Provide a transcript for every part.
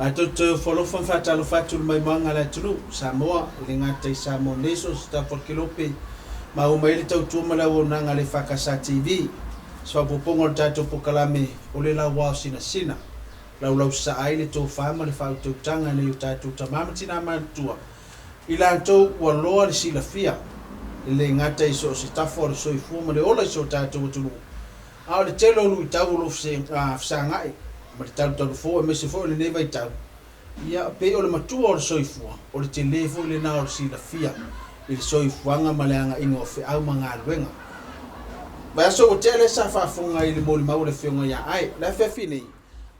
Ae tou te toe ofo alofa ma faatalofa atu i le maimoaga a le atunuu, Samoa, e le gata i Samoa nei so o se tafa o le kelope, maua mai ai le tautua ma le auaunaga a le EFKS TV. Se faaopoopoga o le tatou polokalame o le Lauao Sinasina. Laulausasaa ai le tofa ma le faautautaga e nai o tatou tama ma tina matutua, i latou ua loa le silafia, e le gata i so o se tafa o le soifua ma le ola i so tatou atunuu, a o le tele o luitau o lo o fesagai ma le talutalufou aemaise foi o lenei vaitau, ia, pei o le matua o le soifua, o le tele foi lena o le silafia i le soifuaga ma le agaiga o feau ma galuega. Vaiaso ua tea lea sa faafofoga i le molimau a le Afioga ia Ae. O le afiafi nei,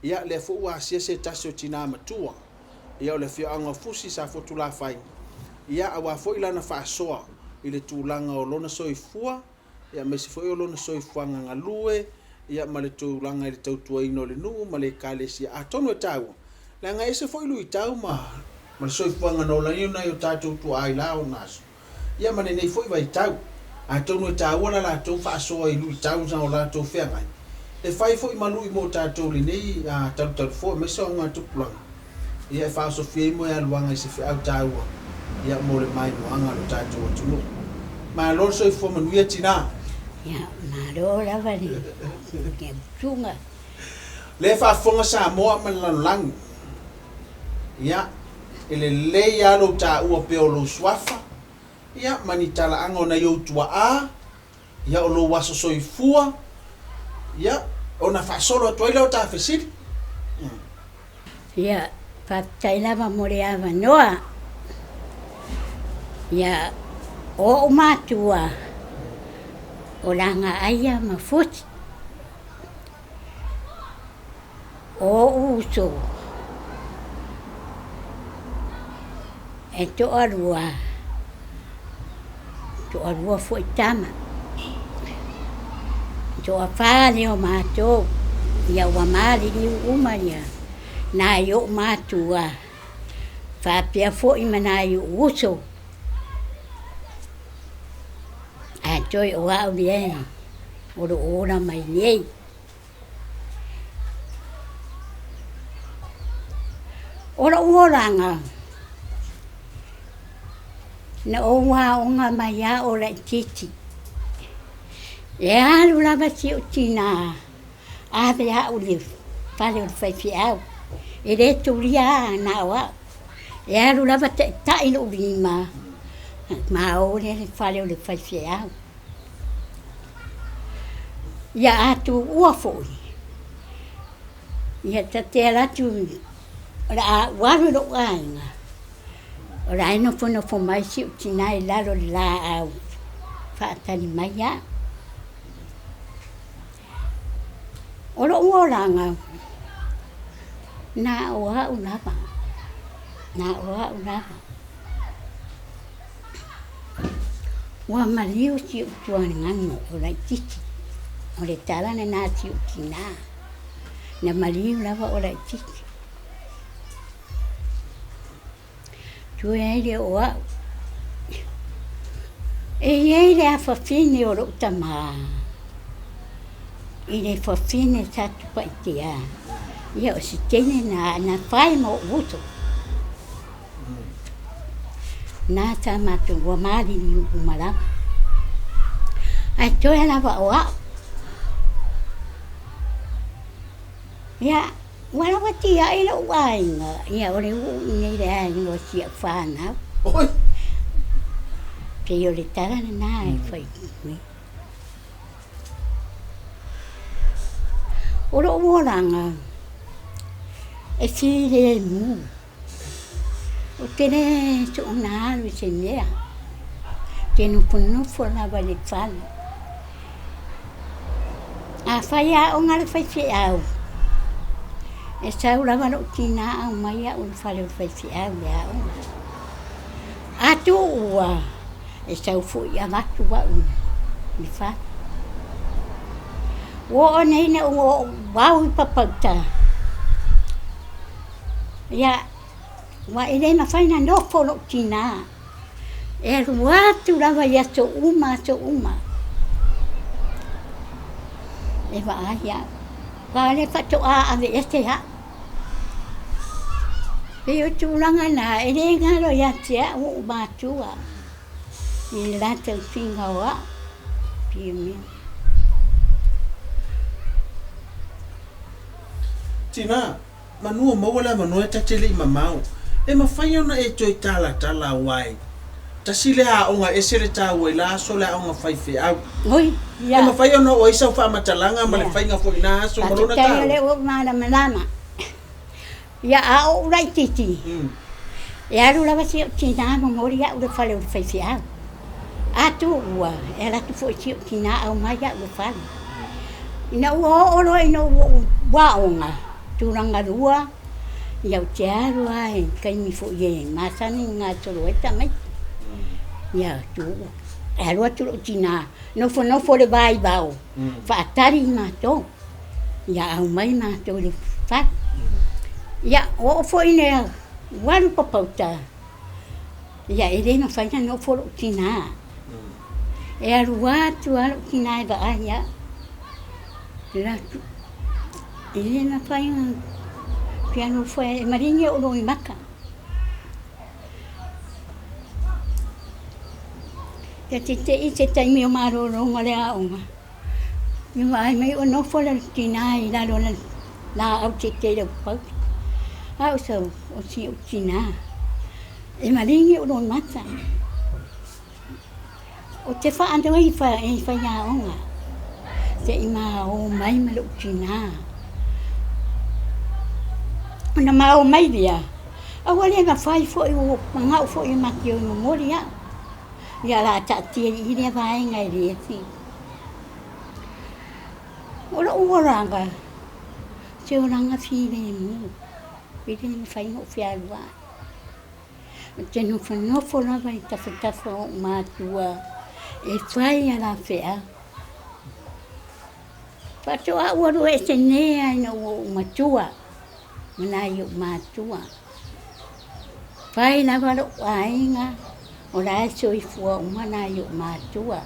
ia, lea foi ua asia se tasi o tina matua, ia, o le afioaga o Fusi Safotulafai, ia, aua foi lana faasoa i le tulaga o lona soifua, ia, aemaise foi o lona soifuaga galue, ia, ma le tulaga i le tautuaina o le nuu ma le ekalesia. Atonu e taua, leaga e ese foi luitau ma le soifuaga na ola ai nai o tatou tuaa i la ona aso, ia ma lenei foi vaitau. Atonu e taua la latou faasoa i luitau na o latou feagai, e fai foi ma lui mo tatou i lenei talutalufou aemaise o augatupulaga, ia e faaosofia ai moealuaga i se feau taua ia mo le maimoaga a lo tatou atunuu. Malo le soifua manuia tinā. Ia, malo lava le usuga. Lea e faafofoga Samoa ma le lalolagi, ia, e lelei lava lou taua pea o lou suafa, ia, ma ni talaaga o nai ou tuaa, ia, o lou aso soifua, ia, ona faasolo atu ai lea o ta fesili. Ia, faafetai lava mo le avanoa. Ia, o ou matua, o Lagaaia ma Fusi. O ou uso, e toalua, toalua foi tama. Toafa lea o matou, ia ua maliliu uma ia nai ou matua faapea foi ma nai ou uso. Ae toe o au lea o lo o ola mai nei. O lou olaga, na ou aoga mai lava o laitiiti. E alu lava si ou tinā ave au i le fale o le faifeau. E le tulia lava na o au. E alu lava taitai lou lima ma o lea i le fale o le faifeau. Ia a tuua foi, ia ta te alu atu o le a ou alu i lou aiga, o la e nofonofo mai si ou tinā i lalo o le laau faatali mai au. O lou olaga, na o au lava, na o au lava. Ua maliu si ou tuaganu o laitiiti, o le tala lena a si ou tinā, na maliu lava o laitiiti. Toe ai lea o au. E i ai le afafine o lou tamā i le fafine sa Tupaitea, ia o se teine na na fai ma ou uso. Na sa matou ua maliliu uma lava. Ae toe lava o au. Ia, ua lava tiai lou aiga, ia o le uu i nei le aiga o si au fanau. Oi! Pei o le tala lena e fai mai. O lou olaga, e filemu. Ou te le soona alu i se mea, ou te nofonofo lava i le fale. Afai e aoga le faifeau, e sau lava lou tinā aumai au i le fale o le faifeau i le aoga. A tuua, e sau foi avatu au i le fale. Ua oo nei ina ua ou au i Papauta, Ia, ua e le mafai ona nofo lou tinā, e alu atu lava i aso uma aso uma e vaai au, aua o lea faatoa aveese au. Pei o tulaga na, e le galo ia te au ou matua i le la tausiga o au. Pei o mea. Tina, manu o maua le avanoa e ta te le i mamao, e mafai ona e toe talatala aua e tasi lea aoga e ese le taua i la aso le aoga faifeau. Oi, E ia. mafai ona oo ai sau faamatalaga ma le faiga foi i na aso ma lona Faafetai o taua. lea ua ou malamalama. Ia, a ou laitiiti, e alu lava si ou tinā momoli au i le fale o le faifeau. A tuua, e alu atu foi si ou tinā aumai au i le fale. Ina ua oo loa ina ua ou aoga, tulaga lua, ia ou te alu lava i taimi foi e masani ona gasolo ai tamaiti. Ia tuua, e alu atu lou tinā, nofonofo i le vaivao, faatali matou. Ia aumai matou i le fale. Ia, oo foi ina ua alu papauta, ia e le mafai ona nofo lou tinā. E alu atu lava lou tinā e vaai au. E alu atu, e le mafai ona fia nofo e maligi ou loimata. Ia te te i se taimi o malologa o le aoga, ia vaai mai ua nofo le tinā i lalo o le laau tietie i le upauta. A o sau, o si ou tinā, e maligi ou loimata. Ou te faanoi i faiaoga, se i ma o mai ma lou tinā. Ona ma o mai lea, a ua le mafai foi, ua manao foi e ma te o e momoli au. Ia o le a taatia i i lea vaega e le afi. O lou olaga, o se olaga filemu, e le mafai ona ou fealuai. Ou te nofonofo lava i tafatafa o ou matua e fai a la feau. Faatoa ou alu ese nei lava ina ua ou matua ma nai ou matua. Fai lava lou aiga o la e soifua uma nai ou matua.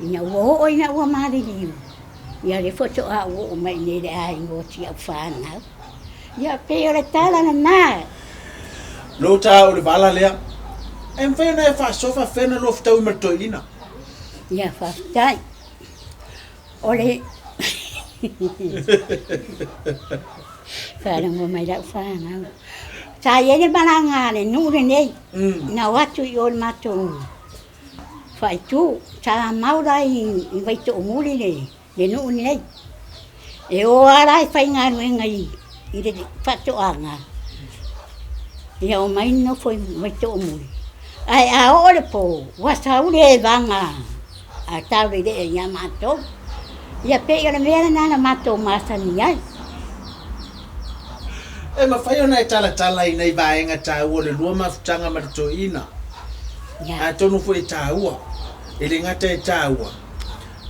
Ina ua oo ina ua maliliu, ia lea faatoa ou oo mai i inei i le aiga o si au fanau. Ia pei o le tala lena. Lou ta o le vala lea. E mafai ona e faasoa faafefea ona lua fetaui ma le toeaina? Ia faafetai. O le faalogo mai lau fanau. Sa i ai le malaga a le nuu lenei, na o atu i o i le matou faaitu. Sa mau la i Vaitoomuli le nuu lenei. E o lava la e faigaluega i le faatoaga, ia omai nofo i Vaitoomuli. Ae a oo le po, ua sau le evaga a taulelea ia matou. Ia pei o le mea lena na matou masani ai. E mafai ona e talatala i nai vaega taua o le lua mafutaga ma le toeaina. Atonu foi e taua, e le gata e taua,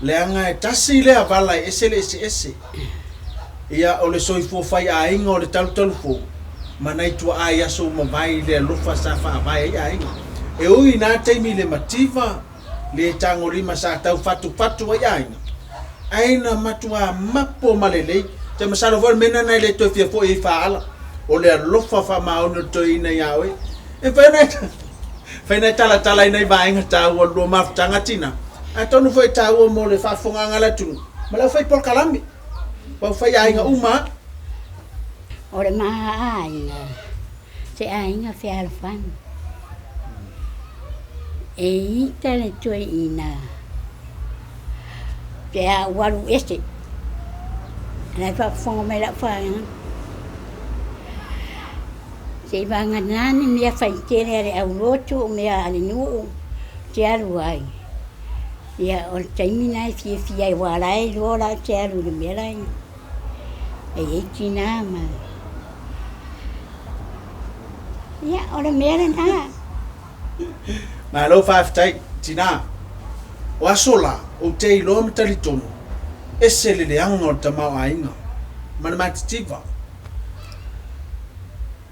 leaga e tasi lea vala e ese le eseese. Ia, o le soifua faiaiga o le talutalu fou, ma nai tuaa i aso ua mavae i le alofa sa faavae ai aiga. E ui i na taimi i le mativa, le tagolima sa tau fatufatu ai aiga, ae na matuā mapo ma lelei. Te masalo foi o le mea lena e le toe fia foi ai faaala, o le alofa faamaoni o le toeaina iā oe. E mafai ona e fai ona e talatala i nai vaega taua o le lua mafutaga tinā, atonu foi e taua mo le faafofogaaga a le atunuu ma le aufai polokalame, ma aufai aiga uma lava. O le ma aiga, se aiga fealofani. E ita le toeaina pe a ou alu ese. O la e faafofoga mai lau fanau. Seivagana ni mea faitele a le aulotu o mea a le nuu ou te alu ai. Ia o le taimi lena e fiafia ai aua o la e iloa o la ou te alu i le mea la e i ai tinā ma... Ia o le mea lena. Malo faafetai tinā. O aso la, ou te iloa ma talitonu, ese le leaga o le tamaoaiga ma le matitiva.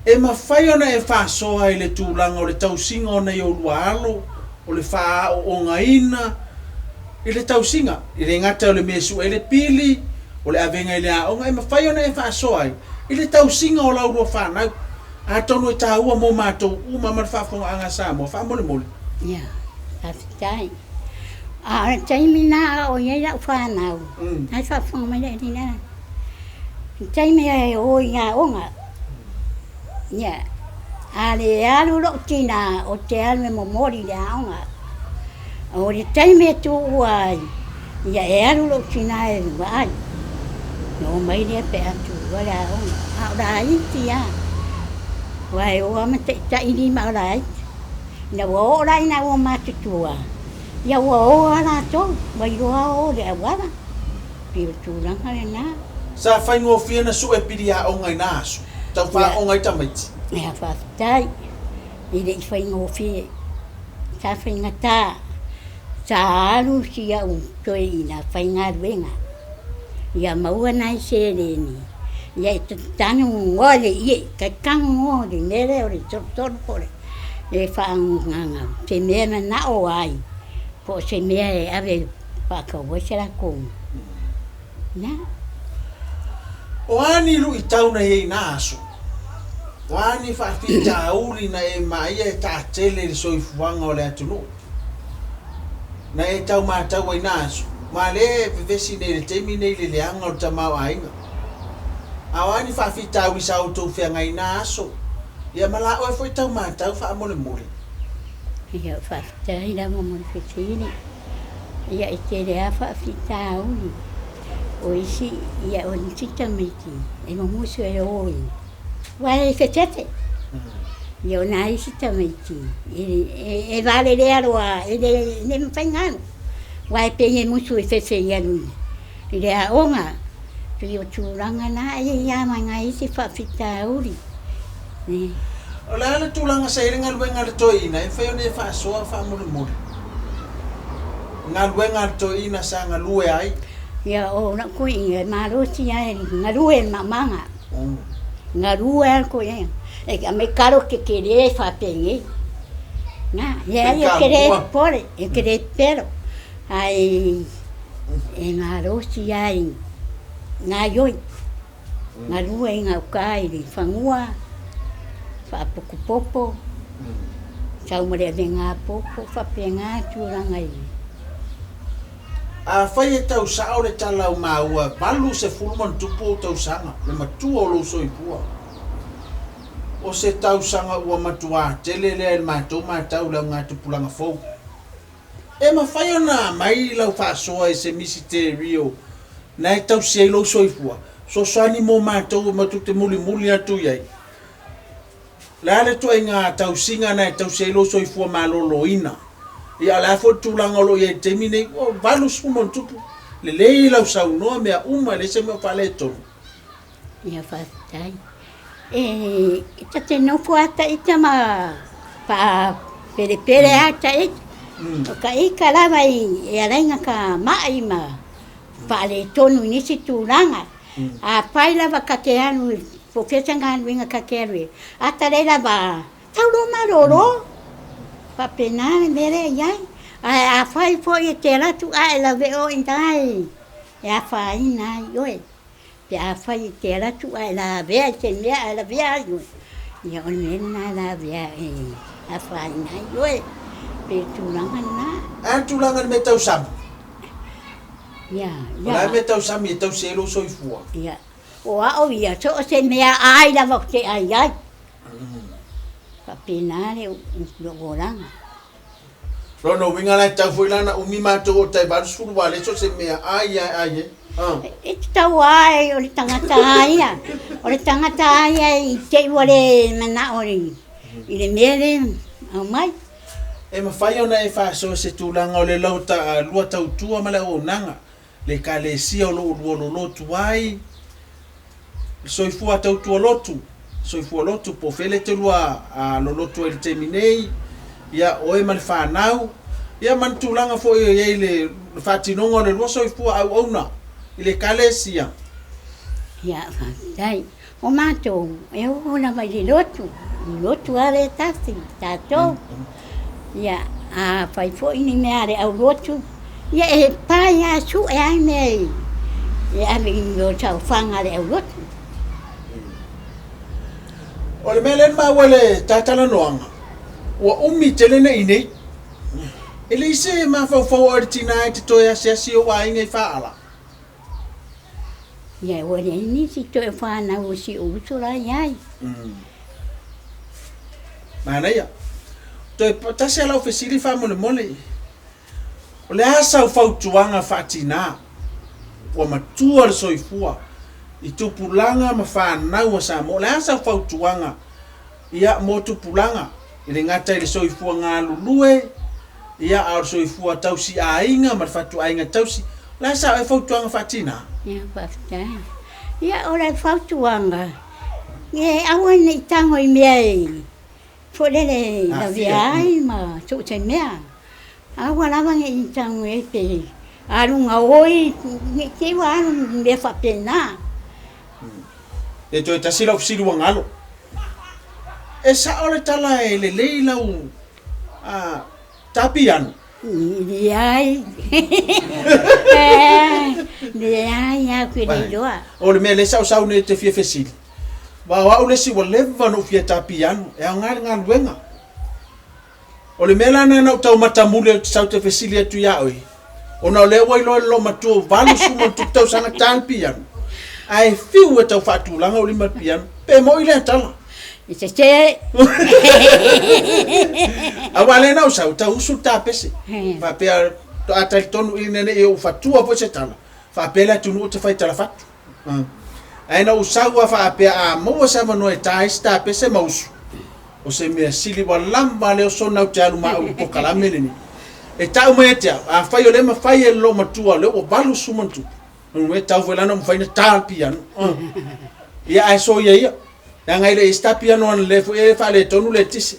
E mafai ona e faasoa i le tulaga o le tausiga o nai oulua alo, o le faaaoogaina i le tausiga, e le gata o le mea e sue ai le pili, o le avega i le aoga, e mafai ona e faasoa ai i le tausiga o la oulua fanau. Atonu e taua mo matou uma ma le faafofogaaga a Samoa, faamolemole. Ia, faafetai. A o le taimi lena a o i ai lau fanau, na e faafofoga mai le alii, i taimi e o i aoga, ia, a le alu lou tinā, ou te alu e momoli i le aoga. O le taimi e tuua ai, ia e alu lou tinā e vaai, ona o mai lea pe a tuua le aoga. A o laiti lava, aua e o lava ma taitailima a o laiti. Ina ua oo la ina ua matutua, ia ua o lava latou, ua iloa o i le auala. Pei o le tulaga lena. Sa faigofie ona sue pili aoga i na aso, tau faaoga ai tamaiti. Ia faafetai, e le i faigofie. Sa faigata, sa alu si au toeaina faigaluega, ia maua nai seleni, ia e tanugoa le ie, tanugoa le mea lea o le solosolo po o le e faagaga se mea e manao ai, po o se mea e ave e faatau ai se latou ia. O a ni luitau na i ai i na aso? O a ni faafitauli na e vaaia e taatele i le soifuaga o le atunuu na e tau matau ai i na aso? Ma lea e vevesi nei i le taimi nei i le leaga o le tamaoaiga. A o a ni faafitauli sa outou feagai i na aso? Ia ma la oe foi tau matau faamolemole. Ia, faafetai lava mo le fesili. Ia, e tele lava faafitauli. O isi, ia o nisi tamaiti e mumusu e o i aua e fesefe. Ia o nai isi tamaiti e valelea loa e le mafai ona alu, aua e pei e musu e fefe e alu i le aoga. Pei o tulaga na, e i ai lava ma nai isi faafitauli. O le a le tulaga sa i ai le galuega a le toeaina e mafai ona e faasoa faamolemole? Galuega a le toeaina sa galue ai. Ia, o lau toeaina e malosi lava e galue i le maumaga. Galue lava le toeaina. E aumai talo tetele faapenei. Na, leai ou te le popole, ou te le pepelo. Ae e malosi lava i gaoioi. Galue i gauta i le fanua, faapotopoto, sau ma le avega popo, faapena tulaga i. Afai e tau sao le tala o maua, 80 ma ona tupu ou tausaga, le matua o lou soifua. O se tausaga ua matuā tele lea i le matou matau i le augatupulaga fou. E mafai ona aumai lau faasoa i se misiterio na e tausi ai lou soifua, fesoasoani mo matou e matou te mulimuli atu i ai. O le a le ituaiga tausiga na e tausi ai lou soifua maloloina? Ia, o le a foi le tulaga o lo o i ai i le taimi nei? Ua 80 ma ona tupu, lelei lau saunoa, mea uma, e leai se mea o faaletonu. Ia, faafetai. E ta te nofo lava ta ita ma faapelepele lava ta ita. O ka ita lava e ala ai ona ta mai ma faaletonu i nisi tulaga. Afai lava ta te alu po o fea se galuega ta te alu ai, a ta le lava, tau loa malolo. Faapena le mea lea e i ai. Ae afai foi e te alu atu ae lave oe i ina e afaina ai oe. Pe afai e te alu atu ae lavea i se mea ae lavea ai oe, ia o le mea lena e lavea e afaina ai oe. Pei o tulaga lena. A le tulaga i le mea tau sami? Ia, O le a le mea tau sami e tausi ai lou soifua? Ia, o a'u ia, so o se mea ai lava ou te ai ai. Faapena le lou olaga. Lona uiga la e tatau foi la ona umi matou o tai 80 aua leai so o se mea ai lava e ai ai. E tatau lava o le tagata a ia, o le tagata a ia i te i ua le manao i le mea lea aumai. E mafai ona e faasoa se tulaga o le lau lua tautua ma le auaunaga, le Ekalesia o lo o lua lolotu ai, le soifua tautua lotu, soifua lotu po o fea lea e te lua lolotu ai i le taimi nei, ia oe ma le fanau, ia ma ni tulaga foi o i ai i le faatinoga o le lua soifua auauna i le Ekalesia. Ia, faafetai. O matou, e oo lava i le lotu, i lotu lava lea e tasi tatou. Ia, afai foi ni mea a le aulotu, ia e pae lava, sue lava mea e ave i saofaga a le aulotu. O le mea lea na maua i le ta talanoaga, ua umi tele ne i nei. E leai se mafaufau o oe le tina e te toe asiasi i ou aiga i Faala. Ia, ua leai nisi toe fanau o si ou uso la i ai. Manaia. Toe tasi lava lau fesili faamolemole. O le a sau fautuaga faatina ua matua le soifua i tupulaga ma fanau a Samoa? O le a sau fautuaga ia mo tupulaga e le gata i le soifua galulue ia a o le soifua tausi aiga ma le fatuaiga tausi? O le a sau fautuaga faatina? Ia, faafetai. Ia, o le fautuaga, e aua ne i tago i mea e foi lele lavea ai ma so o se mea. Aua lava ne i tago ai pe alu gaoi, ne i te i ua alu i mea faapena. E toe tasi lau fesili ua galo. E sao le tala e lelei lau ta piano? Leai. Leai lava ou te le iloa. O le mea lea sa ou sau nei ou te fia fesili, aua o au le isi ua leva ona ou fia ta piano, e aoga le galuega. O le mea la lena na ou tau matamuli ou te sau te fesili atu ia oe, ona o lea ua iloa e le loomatua ua 80+ tausaga ta le piano, ae fiu e tau faatulaga ou lima i le piano, pe moi lea tala? E sese. Aua lea na ou sau, tau usu le tapese. Faapea, a talitonu ina ne i ou fatua foi se tala, faapea le atunuu ou te fai tala fatu. Ae na ou sau a faapea a maua se avanoa e ta ai se tapese ma usu, o se mea sili ua lava le oso na ou te alu ma au i le polokalame lenei. E tau mai ia te au, afai o lea e mafai e le loomatua o lea ua 80+, e tatau foi la ona mafai ona ta le piano. Ia ae soia ia, leaga e le i se ta piano analeila foi e faaletonu le eletise.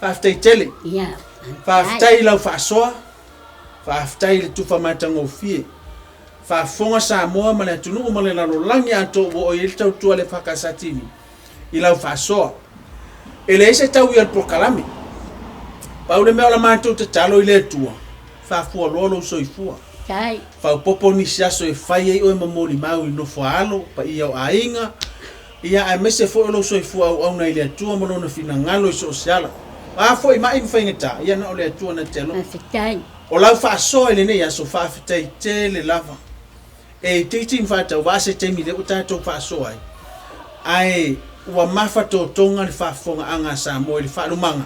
Faafetai tele. Ia. Faafetai i lau faasoa, faafetai i le tufa matagofie. Faafofoga Samoa ma le atunuu ma le lalolagi atoa ua oo i ai le tautua a le EFKS TV i lau faasoa. E leai se taui o le polokalame. Pau le mea o la matou tatalo i le Atua, faafualoa lou soifua. Faaopoopo nisi aso e fai ai oe ma molimau i nofoaalo, paia o aiga, Ia, aemaise foi o lou soifua auauna i le Atua ma Lona finagalo i so o se ala. O a foi ma'i ma faigata, ia na o le Atua na te alofa. Faafetai. O lau faasoa i lenei aso, faafetai tele lava. E itiiti ma faatauvaa se taimi lea ua tatou faasoa ai, ae ua mafatotoga le faafofogaaga a Samoa i le faalumaga.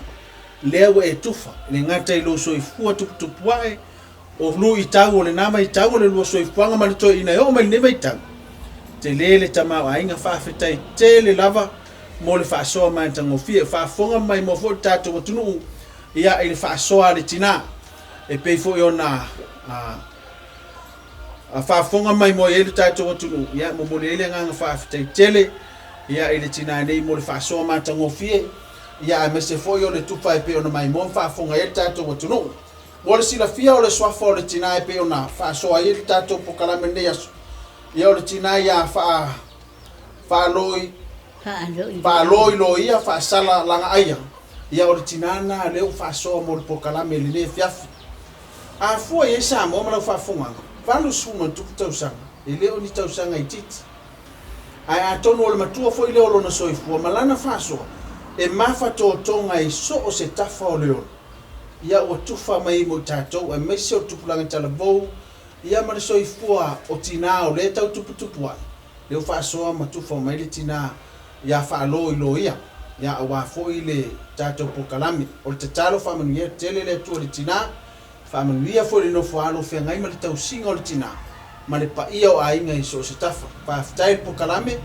Lea ua e tufa, e le gata i lou soifua tuputupuae, o luitau o lena vaitau o le lua soifuaga ma le toeaina e oo mai lenei vaitau, tele le tamaoaiga, faafetai tele lava mo le faasoa matagofie. E faafofoga ma maimoa foi le tatou atunuu ia i le faasoa a le tina e pei foi ona a faafofoga ma maimoa i ai le tatou atunuu. Ia momoli ai le agaga faafetai tele ia i le tina nei mo le faasoa matagofie ia aemaise foi o le tufa e pei ona maimoa ma faafofoga ai le tatou atunuu. Mo le silafia o le suafa o le tina e pei ona faasoa ai le tatou polokalame i lenei aso, ia o le tina ia faa faaloi faaloi loia faasala lagaaia, ia o le tina lena lea ua faasoa mo le polokalame i lenei afiafi. A fua i ai Samoa ma lau faafofogaaga, 80+ tausaga, e le o ni tausaga itiiti. Ae atonu o le matua foi lea o lona soifua ma lana faasoa e mafatotoga i so o se tafa o le ola, ia ua tufa mai mo i tatou aemaise o le tupulaga talavou, ia ma le soifua o tinā o lea e tau tuputupu ae, lea ua faasoa ma tufa mai le tinā ia faaloiloia, ia aua foi le tatou polokalame. O le tatalo faamanuia tele le Atua i le tinā, faamanuia foi le nofo alo o feagai ma le tausiga o le tinā ma le paia o aiga i so o se tafa. Faafetai i le polokalame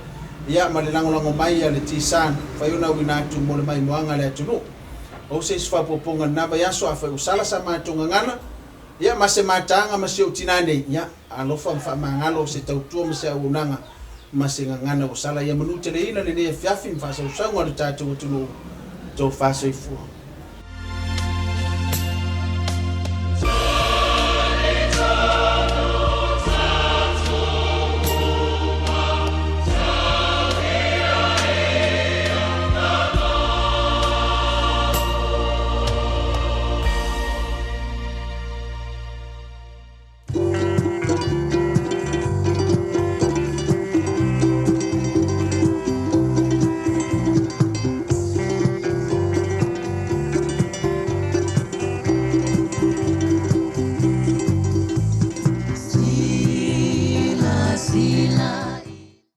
ia ma le lagolago mai a le T-San fai ona auina atu mo le maimoaga a le atunuu. O se isi faaopoopoga i lena vaiaso afai ua sala sa matou gagana ia ma se mataga ma si ou tinā nei, ia alofa ma faamagalo se tautua ma se auaunaga ma se gagana ua sala. Ia manuteleina lenei afiafi ma faasausauga o le tatou atunuu. Tofa soifua.